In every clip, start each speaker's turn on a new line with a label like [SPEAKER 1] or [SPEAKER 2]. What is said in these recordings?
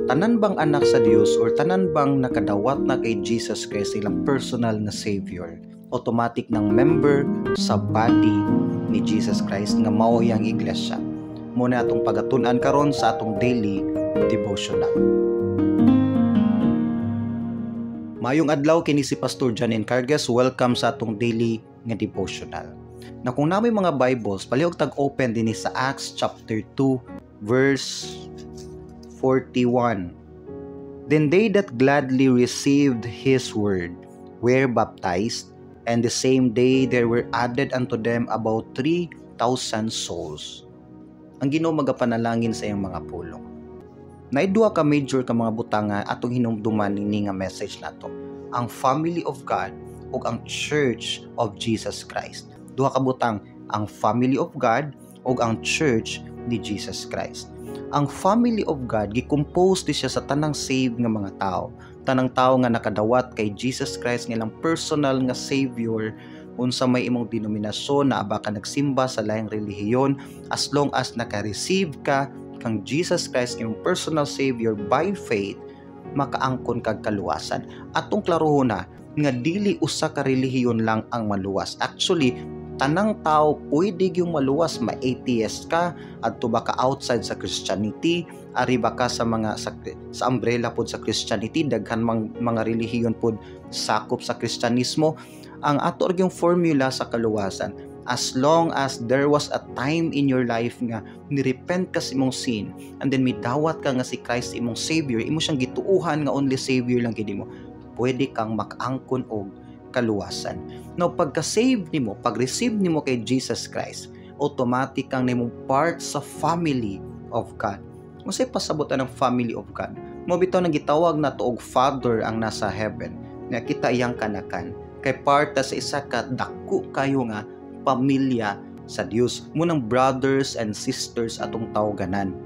[SPEAKER 1] Tanan bang anak sa Dios or tanan bang nakadawat na kay Jesus Christ, ilang personal nga Savior, automatic ng member sa body ni Jesus Christ nga mao iyang iglesia? Mao na atong pagatun-an karon sa atong daily devotional. Maayong adlaw, kini si Pastor John Encargues. Welcome sa atong daily nga devotional. Na kung naa moy mga Bibles, palihog tag open dinhi sa Acts chapter 2 verse 41. Then they that gladly received his word were baptized, and the same day there were added unto them about 3,000 souls. Ang Ginoo magapanalangin sa iyang mga pulong. Naay duha ka major ka mga butanga atong hinumduman ni nga message nato. Ang family of God ug ang Church of Jesus Christ. Duha ka butang, ang family of God ug ang Church ni Jesus Christ. Ang family of God gi-compose di siya sa tanang saved nga mga tao. Tanang tao nga nakadawat kay Jesus Christ nga ilang personal nga Savior, unsa may imong denominasyon, naa ba ka nagsimba sa laing relihiyon, as long as naka-receive ka kang Jesus Christ nga imong personal Savior by faith, makaangkon kag kaluwasan. Atong klarohon na nga dili usa ka relihiyon lang ang maluwas. Actually, tanang tao pwede gyung maluwas, ma-atheist ka, adto ba ka outside sa Christianity, ari ba ka sa mga sa umbrella pod sa Christianity, daghan mang mga relihiyon pod sakop sa Kristiyanismo. Ang ato ra gyung formula sa kaluwasan, as long as there was a time in your life nga ni-repent ka sa imong sin and then midawat ka nga si Christ imong Savior, imo siyang gituuhan nga only Savior lang gid nimo, pwede kang makaangkon og kaluwasan. Now, pagka-save nimo, pag-receive nimo kay Jesus Christ, automatic kang nimong part sa family of God. Unsay pasabot ang family of God? Mao bitaw nang gitawag nato og Father ang nasa heaven, nga kita iyang kanakan. Kay part ta sa isa ka dako kayo nga pamilya sa Dios. Mao nang brothers and sisters atong tawganan.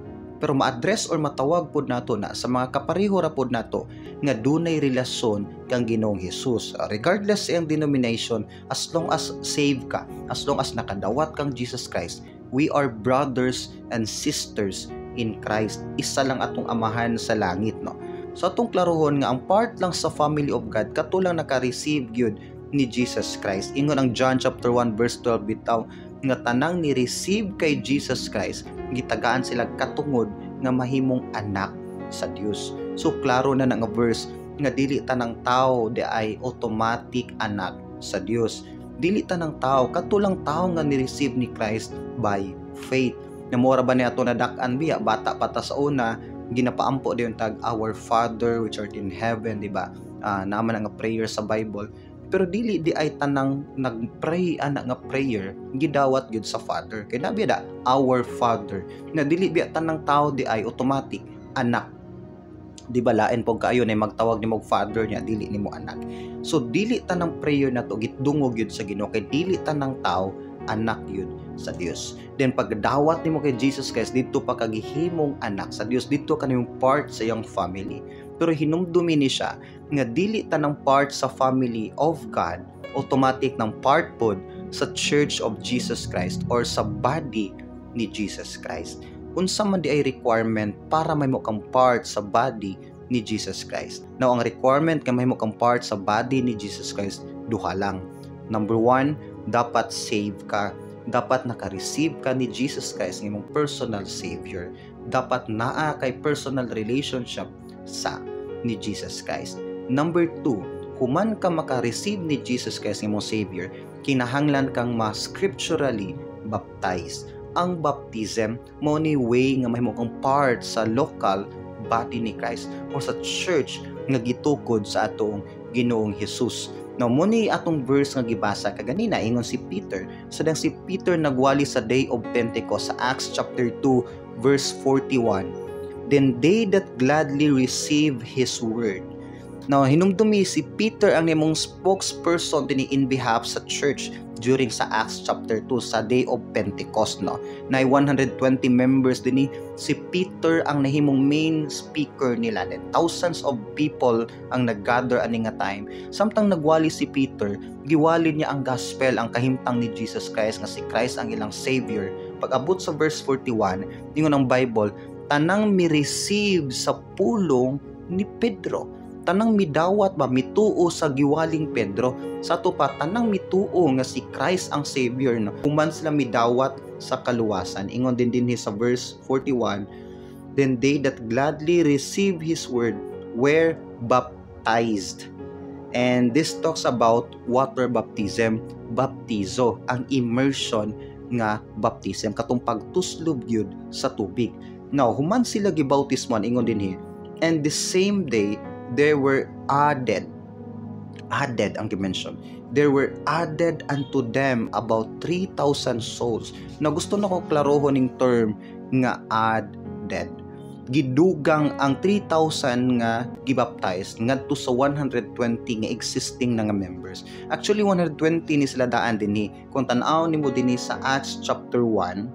[SPEAKER 1] Pero ma-address or matawag pod nato na sa mga kapareho ra pod nato nga dunay relasyon kang Ginoong Hesus. Regardless sa iyang denomination, as long as saved ka, as long as nakadawat kang Jesus Christ, we are brothers and sisters in Christ. Isa lang atong amahan sa langit, no? So atong klarohon nga ang part lang sa family of God kato lang naka-receive gyud ni Jesus Christ. Ingon ang John chapter 1 verse 12 bitaw nga tanang ni-receive kay Jesus Christ, gitagaan sila katungod nga mahimong anak sa Dios. So klaro na nga verse nga dili tanang tao di ay automatic anak sa Dios. Dili tanang tao, kato lang tao nga ni-receive ni Christ by faith. Na mura ba niya ato nadak-an biya, bata pa ta sa una, ginapaampo diyon tag "Our Father which art in heaven," di ba? Naa man nga prayer sa Bible. Pero dili di ay tanang nagpray ana nga prayer gidawat gyud sa Father. Kay nabi da "Our Father." Na dili biya tanang tao di ay automatic anak. Di ba lain pog kaayo na magtawag nimo og father niya dili nimo anak? So dili tanang prayer nato gidungog gyud sa Ginoo kay dili tanang tao anak gyud sa Dios. Then pagdawat nimo kay Jesus Christ, didto pa ka gihimong anak sa Dios, didto ka nimong part sa iyang family. Pero hinumdumi ni siya nga dili tanang part sa family of God automatic ng part pod sa Church of Jesus Christ or sa body ni Jesus Christ. Unsa man di ay requirement para mahimo kang part sa body ni Jesus Christ? Now, ang requirement nga mahimo kang part sa body ni Jesus Christ, duha lang. Number one, dapat save ka. Dapat naka-receive ka ni Jesus Christ nga imong personal Savior. Dapat naa kay personal relationship sa ni Jesus Christ. Number two, human ka maka-receive ni Jesus Christ nga imong Savior, kinahanglan kang ma-scripturally baptized. Ang baptism mao ni way nga mahimo kang part sa local body ni Christ o sa church nga gitukod sa atong Ginoong Hesus. Now, mao ni atong verse nga gibasa kaganina, ingon si Peter. Sadang si Peter nagwali sa day of Pentecost sa Acts chapter 2 verse 41. Then they that gladly receive his word. Now, hinumdumi si Peter ang nimong spokesperson dinhi in behalf sa church during sa Acts chapter 2 sa day of Pentecost, no? Na 120 members dinhi, si Peter ang nahimong main speaker nila. Then thousands of people ang nag-gather ani nga time. Samtang nagwali si Peter, giwali niya ang gospel, ang kahimtang ni Jesus Christ nga si Christ ang ilang Savior. Pag abot sa verse 41, ingon ang Bible, Tanang mi-receive sa pulong ni Pedro, tanang midawat ba, mituo sa giwaling Pedro. Sa ato pa, tanang mituo nga si Christ ang Savior, no, human sila midawat sa kaluwasan. Ingon din dinhi sa verse 41, "Then they that gladly receive his word were baptized." And this talks about water baptism, baptizo, ang immersion nga baptism, katong pagtuslob gyud sa tubig. Now, human sila gibautismoan, ingon dinhi, "And the same day there were added," added ang dimension, "there were added unto them about 3,000 souls." Na gusto na ko klarohon ning term nga "added." Gidugang ang 3,000 nga gibaptize ngadto sa 120 nga existing na nga members. Actually, 120 ni sila daan dinhi. Kung tan-aw nimo dinhi sa Acts chapter 1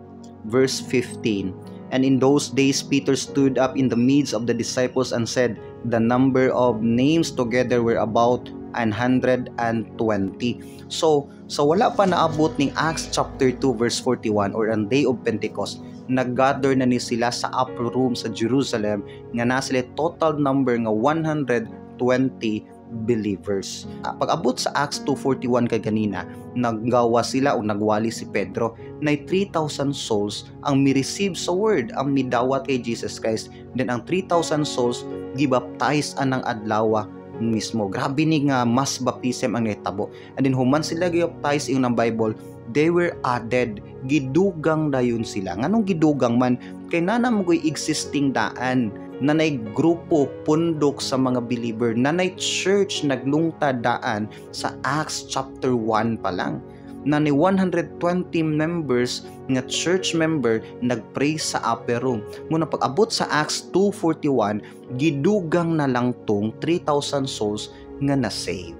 [SPEAKER 1] verse 15, "And in those days Peter stood up in the midst of the disciples and said, the number of names together were about 120." So, sa wala pa naabot ning Acts chapter 2 verse 41 or ang day of Pentecost, nag-gather na ni sila sa upper room sa Jerusalem nga na sila total number nga 120 believers. Pag-abot sa Acts 2:41 kay ganina, naggawa sila o nagwali si Pedro na 3,000 souls ang mi-receive sa word, ang midawat kay Jesus Christ. Then ang 3,000 souls gibaptize anang adlaw mismo. Grabe ni nga mass baptism ang nahitabo. And then human sila gibaptize, ingon ng Bible, "they were added." Gidugang dayon sila. Nganong gidugang man? Kay nana mo existing daan na nay grupo pundok sa mga believer, na nay church naglungta daan sa Acts chapter 1 pa lang, na ni 120 members nga church member nagpray sa upper room. Muna pag-abot sa Acts 2:41, gidugang na lang tong 3,000 souls nga na-save.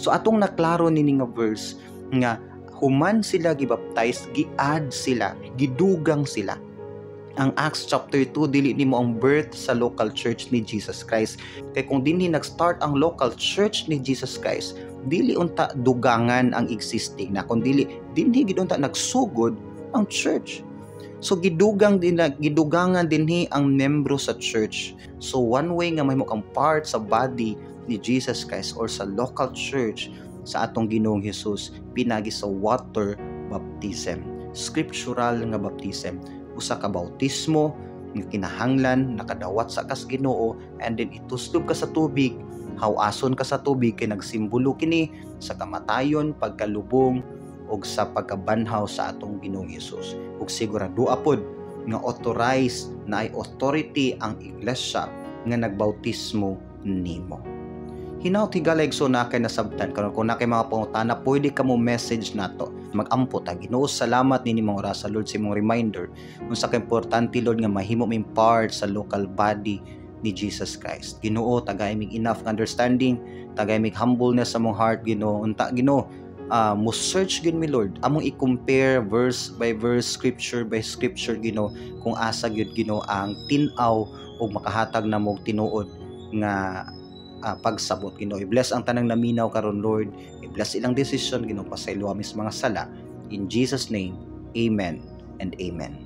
[SPEAKER 1] So atong naklaro nini nga verse nga human sila gibaptize, gi-add sila, gidugang sila. Ang Acts chapter 2 dili nimo ang birth sa local church ni Jesus Christ. Kay kung dinhi nag-start ang local church ni Jesus Christ, dili unta dugangan ang existing na, kun dili dinhi gid unta nagsugod ang church. So gidugang din na gidugangan dinhi ang membro sa church. So one way nga mahimo kang part sa body ni Jesus Christ or sa local church sa atong Ginoong Hesus pinagi sa water baptism. Scriptural nga baptism, usa ka bautismo nga kinahanglan nakadawat sa kas Ginoo and then ituslob ka sa tubig, hawason ka sa tubig kay nagsimbolo kini sa kamatayon, pagkalubong ug sa pagkabanhaw sa atong Ginoong Hesus. Ug sigurado pod nga authorized na ay authority ang iglesia nga nagbautismo nimo. Hinaut, higala igsoon, na kay nasabtan karon. Kung na kay mga pangutana, pwede ka mo message nato. Magampo ta. Ginoo, salamat nini mga orasa, Lord, sa imong reminder unsa ka importante, Lord, nga mahimo ming part sa local body ni Jesus Christ. Ginoo, tagay mig enough understanding, tagay mig humbleness sa mong heart, Ginoo. Unta, Ginoo, mo search gid mi, Lord, among i-compare verse by verse, scripture by scripture, Ginoo, kung asa gyud, Ginoo, ang tin-aw ug makahatag namo og tinuod nga pagsabot. Ginoo, i-bless ang tanang naminaw karon, Lord. I-bless ilang decision, Ginoo. Pasaylo ami sa mga sala. In Jesus' name, amen and amen.